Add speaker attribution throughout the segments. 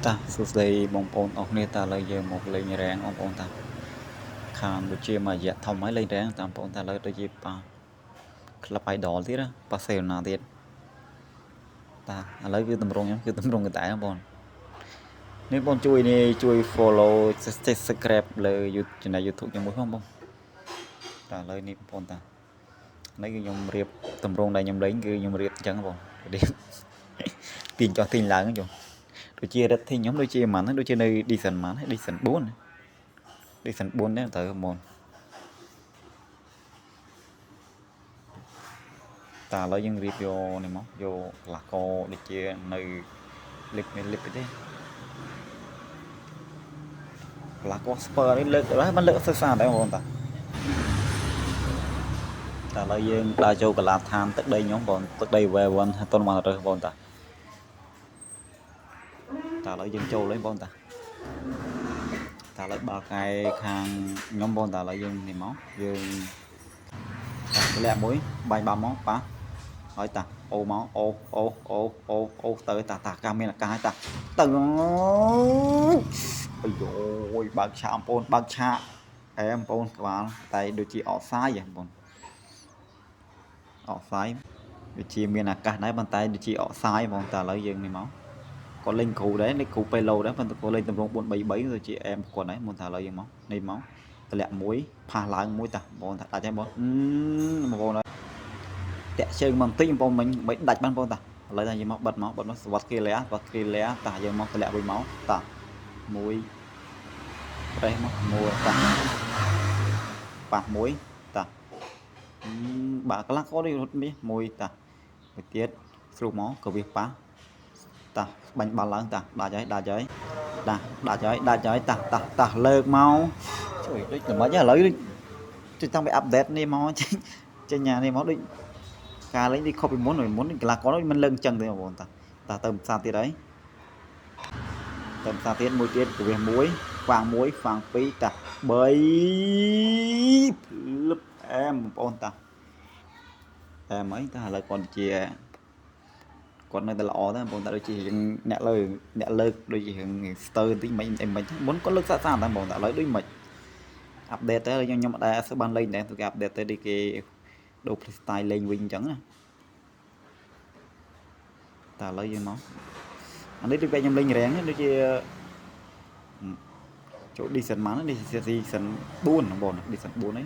Speaker 1: តាសួស្តីបងប្អូនអរគ្នាតាឥឡូវយើងមកលេងរាំងបងប្អូនតាខាងដូចជាមួយរយៈធំហើយលេងរាំងតាមបងប្អូនតាឥឡូវដូចជាប៉ាក្លឹប idol ទៀតណាប៉ាសេឡូណាទៀតតាឥឡូវគឺតម្រងខ្ញុំគឺតម្រងកតែបងប្អូននេះបងជួយនេះជួយ follow subscribe លើ YouTube channel YouTube ខ្ញុំមួយផងបងតាឥឡូវនេះបងប្អូនតានេះគឺខ្ញុំរៀបតម្រងដែលខ្ញុំលេងគឺខ្ញុំរៀបអញ្ចឹងបងរៀបទាញចុះទាញឡើងចុះដូចជា rating ខ្ញុំដូចជាប៉ុន្មានដូចជានៅ Division ប៉ុន្មាន Division 4 Division 4នេះត្រូវហ្មងតាឥឡូវយើងរៀបយកនេះមកយកកលាករដូចជានៅលិបនេះលិបទេកលាករ Spur នេះលើកទៅហើយมันលើកសិក្សាដែរបងប្អូនតាតាឥឡូវយើងដើរចូលកលាដ្ឋានទឹកដីខ្ញុំបងទឹកដីវ៉ែវ៉ាន់តុនបានរើសបងតាតាឥឡូវយើងចូលហើយបងតាតាឥឡូវបើកែខាងខ្ញុំបងតាឥឡូវយើងនេះមកយើងតម្លាក់មួយបាញ់បាមកប៉ះហើយតាអូមកអូអូអូអូអូទៅតាតាកាមានអាកាសហើយតាទៅអាយយបើកឆាកអំពូនបើកឆាកអែអំពូនក្បាលតែដូចជាអកសាយអំពូនអកសាយដូចជាមានអាកាសដែរប៉ុន្តែដូចជាអកសាយហ្មងតាឥឡូវយើងនេះមកគាត់លេងគ្រូដែរលេងគ្រូប៉េឡូដែរប៉ុន្តែគាត់លេងតម្រង4 3 3ដូចជាអែមគាត់ដែរមុនតាឥឡូវយើងមកនេះមកតម្លាក់មួយផាសឡើងមួយតាបងតាដាច់ហើយបងបងប្អូនហើយតាក់ជើងមកបន្តិចបងប្អូនមិញមិនដាច់បានបងតាឥឡូវតាយើងមកបិទមកបិទមកសវត្តគីលាសវត្តគីលាតាយើងមកតម្លាក់វិញមកតាមួយប្រេះមកមួយតាប៉ះមួយតាបាក់កន្លះកនេះរត់មាសមួយតាមួយទៀតស្រុះមកក៏វាប៉ះតាបាញ់បាល់ឡើងតាដាច់ហើយដាច់ហើយតាដាច់ហើយដាច់ហើយតាតាតាលើកមកជួយដូចល្មិចឥឡូវដូចតាំងពីអាប់ដេតនេះមកចេញចេញញ៉ានេះមកដូចការលេងដូចខុសពីមុនមុនកីឡាករនោះមិនលើកអញ្ចឹងទេបងប្អូនតាតាទៅផ្សារទៀតហើយទៅផ្សារទៀតមួយទៀតពវះមួយហ្វាងមួយហ្វាងពីរតា3ភ្លឹបអែមបងប្អូនតាអែមអីតាឥឡូវគាត់ជាគាត់នៅតែល្អដែរបងប្អូនតាដូចជារៀងអ្នកលើអ្នកលើកដូចជារៀងស្ទើបន្តិចមិនអីមិនមុនគាត់លើកសាកសាតែបងប្អូនតាឥឡូវដូចមិនអាប់ដេតទៅខ្ញុំអត់ដែរបានលេងដែរគេអាប់ដេតទៅដូចគេដូរ play style លេងវិញអញ្ចឹងណាតែឥឡូវយើងមកអានេះដូចបែបខ្ញុំលេងរាំងដូចជាចូល Division មកនេះ Division 4បងប្អូន Division 4នេះ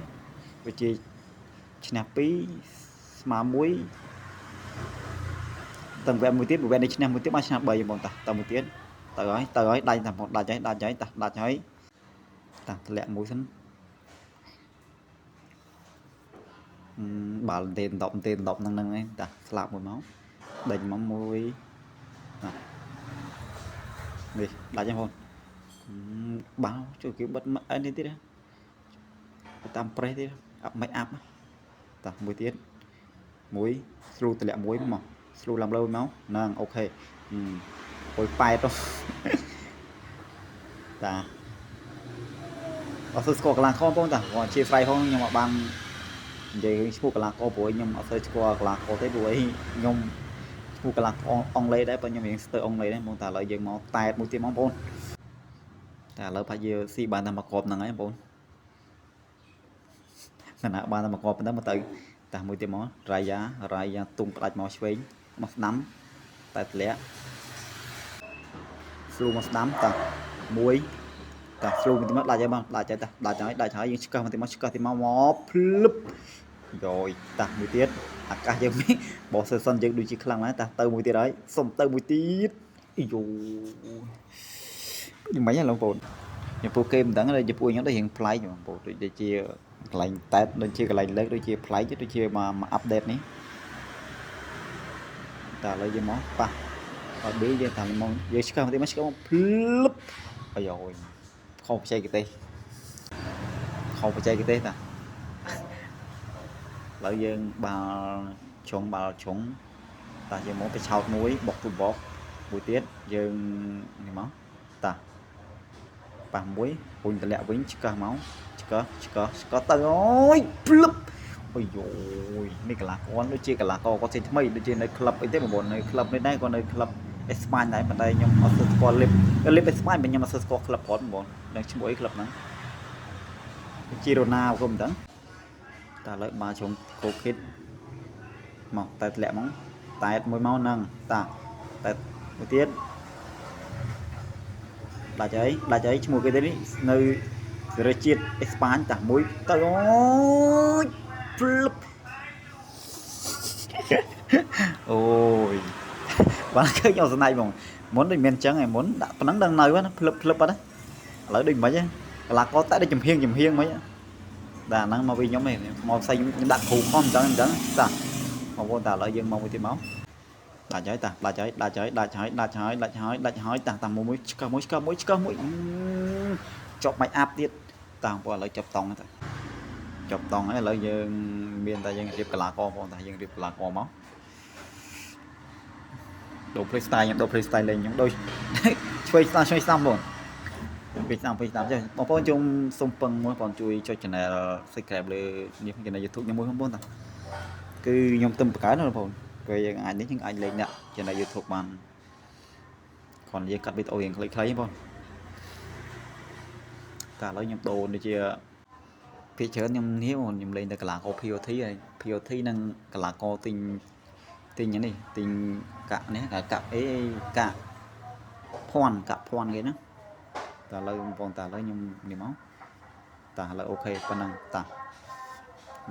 Speaker 1: វាជាឈ្នះ2ស្មើ1តើវគ្គមួយទៀតវគ្គនេះឈ្នះមួយទៀតបានឈ្នះ3បងតាតើមួយទៀតទៅហើយទៅហើយដាច់តាបងដាច់ហើយដាច់ហើយតាដាច់ហើយតាធ្លាក់មួយសិនបាល់ទេដប់ទេដប់ហ្នឹងហ្នឹងឯងតាស្លាប់មួយមកដេញមកមួយណានេះដាច់ហ្នឹងបងបាល់ជួយគេបិទអីនេះទៀតតាមប្រេះទៀតអាប់មិនអាប់តាមួយទៀតមួយស្លូតម្លាក់មួយមកស្លូឡើងលើមកហ្នឹងអូខេអុយប៉ែតតាអត់សូវស្គាល់កីឡាករបងតាគាត់ជាស្រ័យផងខ្ញុំអត់បាននិយាយរឿងឈ្មោះកីឡាករព្រោះខ្ញុំអត់សូវស្គាល់កីឡាករទេព្រោះខ្ញុំឈ្មោះកីឡាករអង់គ្លេសដែរប៉ុន្តែខ្ញុំរៀងស្ទើរអង់គ្លេសដែរបងតាឥឡូវយើងមកតែតមួយទៀតបងប្អូនតែឥឡូវប្រហែលជាស៊ីបានតែមកគ្រាប់ហ្នឹងហើយបងប្អូនណាបានតែមកគ្រាប់ប៉ុណ្ណឹងមកទៅតាមួយទៀតមករ៉ាយ៉ារ៉ាយ៉ាទុំផ្ដាច់មកឆ្វេងមកស្ដាំតែធ្លាក់ស្លូមកស្ដាំតាមួយតាស្លូមកទីមកដាច់ហើយបងដាច់ហើយតាដាច់ហើយដាច់ហើយយើងឆ្កឹះមកទីមកឆ្កឹះទីមកមកភ្លឹបយតាមួយទៀតអាកាសយើងនេះបោះសិនយើងដូចជាខ្លាំងណាស់តាទៅមួយទៀតហើយសុំទៅមួយទៀតអាយូយ៉ាងម៉េចហ៎បងប្អូនចំពោះគេមិនដឹងទេចំពោះខ្ញុំដូចរៀងប្លែកបងប្អូនដូចជាកន្លែងតែតដូចជាកន្លែងលើកដូចជាប្លែកដូចជាមកអាប់ដេតនេះតែឥឡូវយើងមកប៉ះអត់ប៊ីយើងតាមមកយើងឆ្កឹះមកទៀតមកឆ្កឹះមកភ្លឹបអាយយខុសបច្ចេកទេសខុសបច្ចេកទេសតាឥឡូវយើងបាល់ជ្រុងបាល់ជ្រុងតាយើងមកទៅឆោតមួយបុកទូបុកមួយទៀតយើងនេះមកតាប៉ះមួយរុញតម្លាក់វិញឆ្កឹះមកឆ្កឹះឆ្កឹះឆ្កឹះទៅអូយភ្លឹបអូយយនេះកីឡាករដូចជាកីឡាករគាត់ចេញថ្មីដូចជានៅក្លឹបអីទេបងប្អូននៅក្លឹបនេះដែរគាត់នៅក្លឹប អេស្ប៉ាញដែរប៉ុន្តែខ្ញុំអត់សូវស្គាល់លីបលីបអេស្ប៉ាញបើខ្ញុំអត់សូវស្គាល់ក្លឹបគាត់បងដឹងឈ្មោះអីក្លឹបហ្នឹងជីរ៉ូណាក៏មិនដឹងតែឥឡូវបាល់ជុំកូគីតមកតែធ្លាក់មកតែមួយមកហ្នឹងតាតែមួយទៀតដាច់ហើយដាច់ហើយឈ្មោះគេទេនេះនៅសេរីជាតិអេស្ប៉ាញតាមួយទៅអូយភ្លឹបអូយបាទឃើញអត់ស្នែកហ្មងមុនដូចមានអញ្ចឹងឯមុនដាក់ប៉ុណ្ណឹងដឹងនៅណាភ្លឹបភ្លឹបអត់ណាឥឡូវដូចមិនហ៎កលាករតែដូចចំហៀងចំហៀងមិនតែអាហ្នឹងមកវិញខ្ញុំឯងមកផ្សេងខ្ញុំដាក់គ្រូខំអញ្ចឹងអញ្ចឹងតាបងប្អូនតាឥឡូវយើងមកមួយទៀតមកដាច់ហើយតាដាច់ហើយដាច់ហើយដាច់ហើយដាច់ហើយដាច់ហើយដាច់ហើយតាតាមួយមួយឆ្កឹះមួយឆ្កឹះមួយឆ្កឹះមួយចប់មិនអាប់ទៀតតាបងប្អូនឥឡូវចប់តង់តាចប់តង់ហើយឥឡូវយើងមានតែយើងរៀបកលាករបងប្អូនតាយើងរៀបកលាករមកដូរ play style ខ្ញុំដូរ play style លេងខ្ញុំដូចឆ្វេងស្ដាំឆ្វេងស្ដាំបងពេលស្ដាំពេលស្ដាំចេះបងប្អូនជុំសុំពឹងមួយបងជួយចុច channel subscribe លើនេះ channel YouTube ខ្ញុំមួយបងប្អូនតាគឺខ្ញុំទឹមបង្កើតណាបងប្អូនពេលយើងអាចនេះយើងអាចលេងអ្នក channel YouTube បានគ្រាន់យើងកាត់វីដេអូរៀងខ្លីៗបងប្អូនតែឥឡូវខ្ញុំដូរដូចជាភាគច្រើនខ្ញុំនេះបងខ្ញុំលេងតែកីឡាករ POT ហើយ POT និងកីឡាករទិញទិញនេះទិញកាក់នេះកាក់អីកាក់ភ័ណ្ឌកាក់ភ័ណ្ឌគេណាតែឥឡូវបងប្អូនតែឥឡូវខ្ញុំនេះមកតាឥឡូវ OK ប៉ុណ្ណឹងតា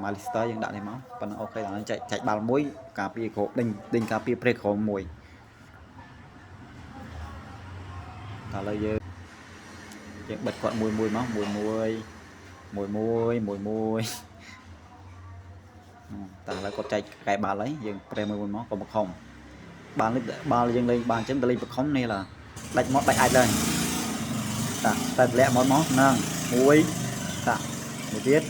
Speaker 1: ម៉ាលីស្ទ័រយើងដាក់នេះមកប៉ុណ្ណឹង OK ដល់ចែកចែកបាល់មួយការពារក្រដេញដេញការពារប្រេក្រមួយតែឥឡូវយើងយើងបិទគាត់មួយមួយមកមួយមួយមួយមួយមួយមួយតែឥឡូវគាត់ចែកកែបាល់ហើយយើងប្រេមួយមួយមកកុំបខំបាល់នេះបាល់យើងលេងបានអញ្ចឹងទៅលេងបខំនេះឡាដាច់មកដាច់អាចដែរតាតែតម្លាក់មកមកហ្នឹងមួយតាមួយទៀត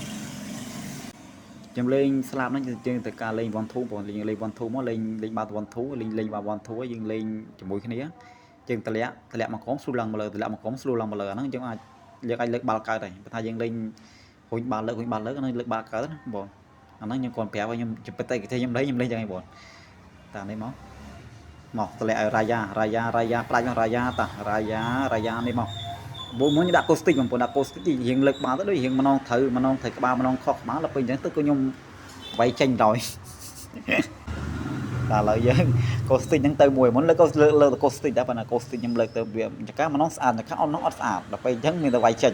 Speaker 1: ខ្ញុំលេងស្លាប់ហ្នឹងយើងទៅការលេង1 2បងលេងលេង1 2មកលេងលេងបាល់1 2លេងលេងបាល់1 2យើងលេងជាមួយគ្នាយើងតម្លាក់តម្លាក់មកក្រុមស្រួលឡើងមកលើតម្លាក់មកក្រុមស្រួលឡើងមកលើអាហ្នឹងយើងអាចយើងអាចលើកបាល់កើតហើយបើថាយើងលេងរុញបាល់លើករុញបាល់លើកហ្នឹងលើកបាល់កើតណាបងអាហ្នឹងខ្ញុំគាត់ប្រាប់ឲ្យខ្ញុំបេតិកទេសខ្ញុំលេងខ្ញុំលេងយ៉ាងហ្នឹងបងតានេះមកមកតម្លាក់ឲ្យរ៉ាយ៉ារ៉ាយ៉ារ៉ាយ៉ាផ្ដាច់មករ៉ាយ៉ាតារ៉ាយ៉ារ៉ាយ៉ានេះមកមុនមុនដាក់កូស្ទិកបងប្អូនដាក់កូស្ទិករៀងលើកបាល់ទៅដូចរៀងម្នងត្រូវម្នងត្រូវក្បាលម្នងខុសក្បាលដល់ពេលអញ្ចឹងទៅក៏ខ្ញុំវាយចេញដល់តែឥឡូវយើងកូស្ទិកហ្នឹងទៅមួយមុនលើកលើកលើកកូស្ទិកដែរប៉ុន្តែកូស្ទិកខ្ញុំលើកទៅវាចកាម្នងស្អាតចកាអត់នោះអត់ស្អាតដល់ពេលអញ្ចឹងមានតែវាយចេញ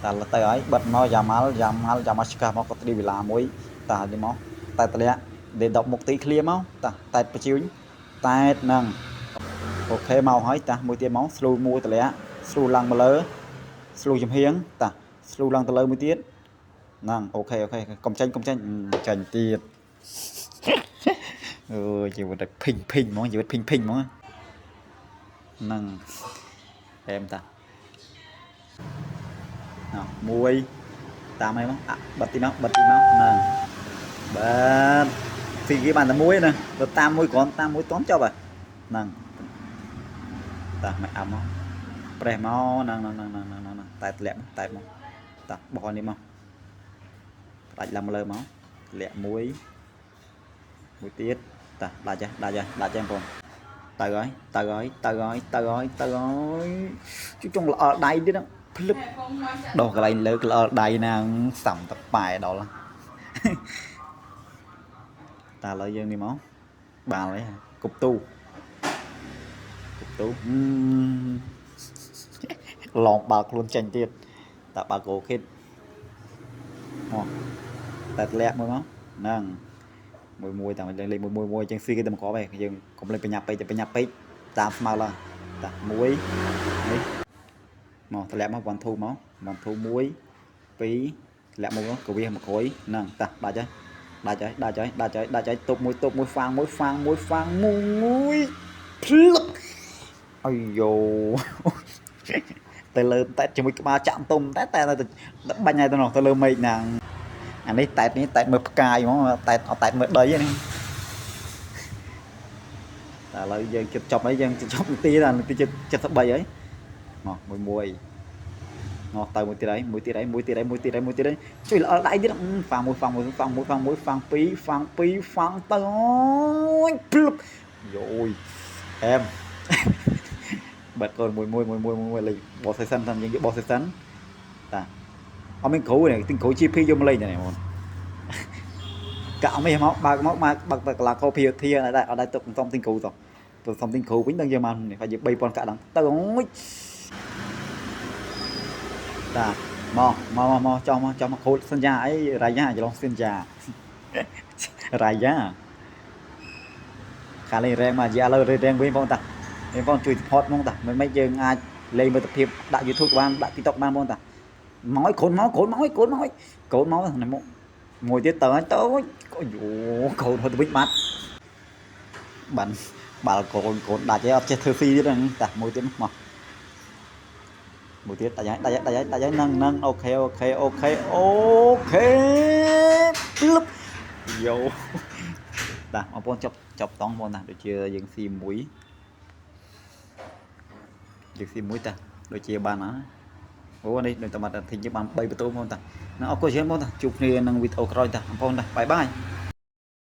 Speaker 1: តែទៅហើយបិទមកយ៉ាម៉ាល់យ៉ាម៉ាល់យ៉ាម៉ាល់ឆ្កឹះមកក៏ត្រីវេលាមួយតានេះមកតែតម្លាក់ដេ10មុខទីឃ្លាមកតាតែបជឿញតែហ្នឹងអូខេមកហើយតាមួយទៀតមកស្លូមួយតម្លាក់ស្លូឡើងមកលើស្លូចំហៀងតាស្លូឡើងទៅលើមួយទៀតហ្នឹងអូខេអូខេកុំចាញ់កុំចាញ់ចាញ់ទៀតអើយជីវិតតែភីងភីងហ្មងជីវិតភីងភីងហ្មងហ្នឹងអែមតាណោះមួយតាមអីមកអាបិទទីមកបិទទីមកហ្នឹងបាទស៊ីគេបានតែមួយណាទៅតាមមួយគ្រាន់តាមមួយតន់ចប់ហើយហ្នឹងតាមិនអាប់មកប្រេះមកហ្នឹងហ្នឹងហ្នឹងហ្នឹងហ្នឹងតែធ្លាក់តែមកតាបោះនេះមកផ្ដាច់ឡើងមកលើមកធ្លាក់មួយមួយទៀតតាដាច់ហើយដាច់ហើយដាច់ហើយបងប្អូនទៅហើយទៅហើយទៅហើយទៅហើយទៅហើយជួយចង់ល្អដៃទៀតហ្នឹងភ្លឹបដោះកន្លែងលើក្ល្អដៃណាសំតប៉ែដល់តាឥឡូវយើងនេះមកបាល់ហើយគប់ទូគប់ទូឡងបាល់ខ្លួនចេញទៀតតាបាល់គោគិតមកតែធ្លាក់មួយមកហ្នឹងមួយមួយតាមលេងមួយមួយមួយចឹងស៊ីគេតែមកគ្រាប់ឯងយើងកុំលេងបញ្ញាពេកតែបញ្ញាពេកតាមស្មើឡើងតាមួយនេះមកធ្លាក់មក1 2មក1 2 1 2ធ្លាក់មកកវាមកក្រោយហ្នឹងតាដាច់ហើយដាច់ហើយដាច់ហើយដាច់ហើយដាច់ហើយទប់មួយទប់មួយហ្វាងមួយហ្វាងមួយហ្វាងមួយភ្លឹកអាយយោទៅលើតែជាមួយក្បាលចាក់ទុំតែតែបាញ់ហើយទៅនោះទៅលើមេឃហ្នឹងអានេះតែនេះតែមើលផ្កាយហ្មងតែអត់តែមើលដីហ្នឹងតែឥឡូវយើងជិតចប់ហើយយើងជិតចប់នាទីដល់នាទី73ហើយមកមួយមួយមកទៅមួយទៀតហើយមួយទៀតហើយមួយទៀតហើយមួយទៀតហើយមួយទៀតហើយជួយល្អដៃទៀតហ្វាងមួយហ្វាងមួយហ្វាងមួយហ្វាងមួយហ្វាងពីរហ្វាងពីរហ្វាងទៅអូយភ្លឹបយោយអែម បាត់កូនមួយមួយមួយមួយមួយលេងបោះសេសិនតាយើងយកបោះសេសិនតាអត់មានគ្រូទេទិញគ្រូ GP យកមកលេងតែបងកាក់មេមកបើកមកបើកបើកតែកលាកោភីធាអត់ដែរអត់ដែរទុកសំទិញគ្រូតោះទៅសំទិញគ្រូវិញដឹងយើងមកនេះហើយយើង3000កាក់ដល់ទៅអូយតាមកមកមកចោះមកចោះមកគ្រូសញ្ញាអីរ៉ៃយ៉ាច្រឡំសញ្ញារ៉ៃយ៉ាខាលេងរែងមកយាឥឡូវរែងវិញបងតាបងប្អូនជួយ support ហ្មងតាមិនមិនយើងអាចលេងមិត្តភាពដាក់ YouTube បានដាក់ TikTok បានបងតាមកឲ្យកូនមកកូនមកឲ្យកូនមកឲ្យកូនមកនេះមកមួយទៀតទៅហើយទៅអូយកូនហត់វិញបាត់បានបាល់កូនកូនដាច់ហើយអត់ចេះធ្វើស៊ីទៀតហ្នឹងតាមួយទៀតមកមួយទៀតដាច់ហើយដាច់ហើយដាច់ហើយដាច់ហើយហ្នឹងហ្នឹង OK OK OK OK លឹបយោតាបងប្អូនចប់ចប់តង់បងណាដូចជាយើងស៊ីមួយយើងស៊ីមួយតាដូចជាបានណាអូនេះដូចតែមកធីងយើងបាន3បន្ទូបងតាណាអរគុណច្រើនបងតាជួបគ្នានឹងវីដេអូក្រោយតាបងប្អូនតាbye bye។